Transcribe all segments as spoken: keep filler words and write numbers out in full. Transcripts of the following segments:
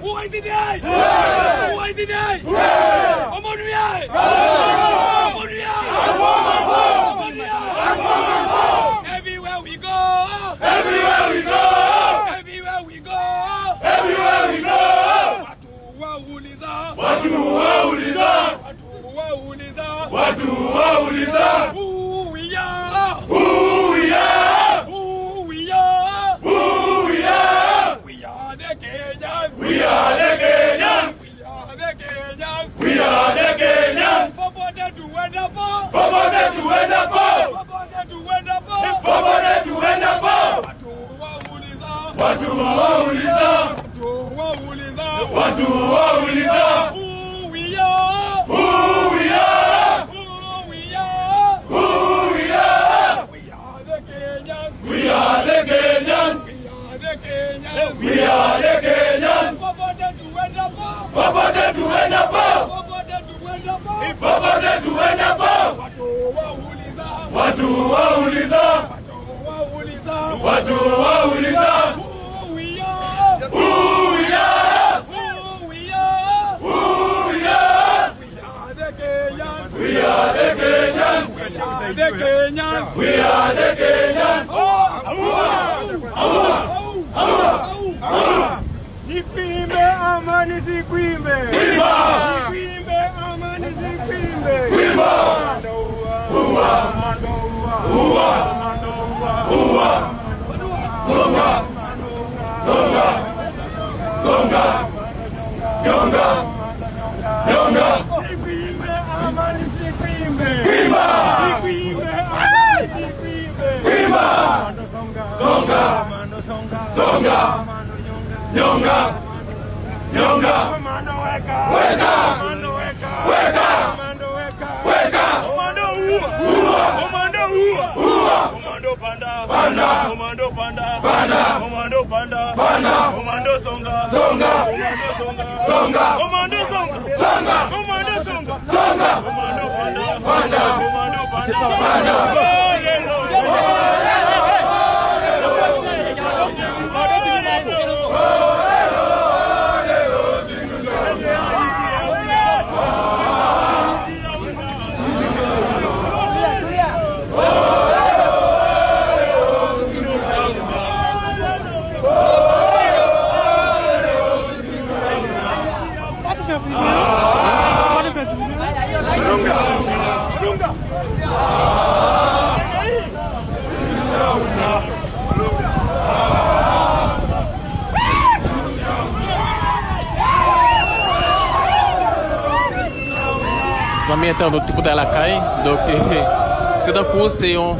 Pou Ayiti Day! Pou Ayiti Day! Kòman nou ye? Kòman nou ye? Kòman nou ye? Everywhere we go! Everywhere we go! Everywhere we go! Everywhere we go! Watu wauliza. Watu wauliza. Watu wauliza. Watu wauliza. Who we are? Who we are? Who we are? Who we are? We are the Kenyans. We are the Kenyans. We are the Kenyans. We are the Kenyans. Popote tuendapo. Popote tuendapo. Popote tuendapo. Popote tuendapo. Watu wauliza. Watu wauliza. Watu wauliza. Watu wauliza. Who we are? Who we are? Who we are? Who we are? We are the Kenyans. We are the Kenyans. We are the Kenyans. We are the Kenyans. Popote tuendapo. Popote tuendapo. Popote tuendapo. Popote tuendapo. Watu wauliza. Watu wauliza. Watu wauliza. Watu wauliza. Who we are? Who we are? Who we are? Who we are? We are the Kenyans. We are the Kenyans. We are the Kenyans. We are the Kenyans. Oh, oh, oh, oh, oh, oh. Nikwimbe amani sikwimbe. Kwimba! Nikwimbe amani sikwimbe. Kwimba! Uwa! Uwa! Uwa! Uwa! Zonga! Zonga! Zonga! Nyonga! Nyonga! Nikwimbe amani sikwimbe. Kwimba! Nikwimbe amani sikwimbe. Kwimba! Zonga! Zonga! Nyonga! Nyonga! Weka! Weka! Weka! Weka! Komando uwa! Uwa! Komando uwa! Uwa! Komando panda! Panda! Komando panda! Panda! Komando panda! Panda! Komando zonga! Zonga! Komando zonga! Zonga! Komando zonga! Zonga! Komando zonga! Zonga! Komando panda! Panda! Komando panda! Panda! Zanmi entènot ki pou ta lakay, donk, se tankou se yon,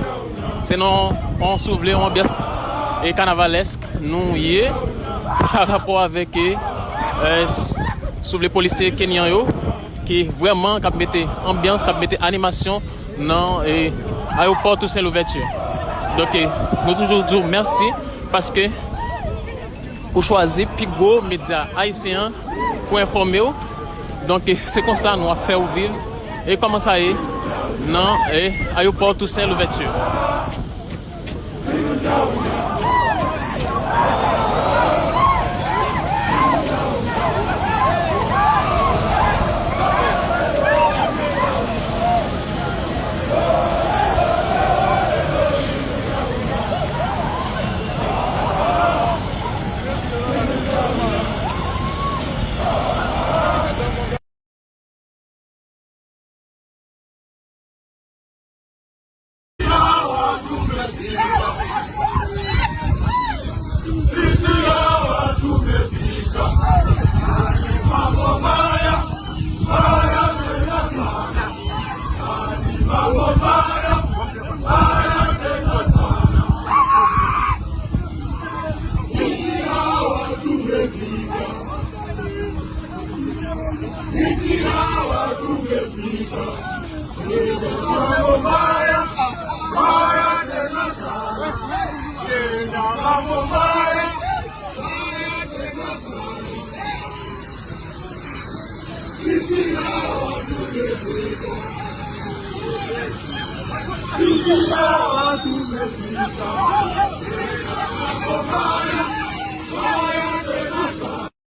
se nan yon, si w vle, yon anbyans e kanavalèsk nou ye pa rapò avèk, e, si w vle, polisye kenyan yo ki vrèman k ap mete anbyans, k ap mete animasyon nan, e, ayewopò Toussaint Louverture. Donk, e, nou toujou di w mèsi paske ou chwazi pi gwo medya ayisyen an pou enfòme w. Donk, e, se konsa nou ap fè w viv e kòman sa ye nan, e, ayewopò Toussaint Louverture.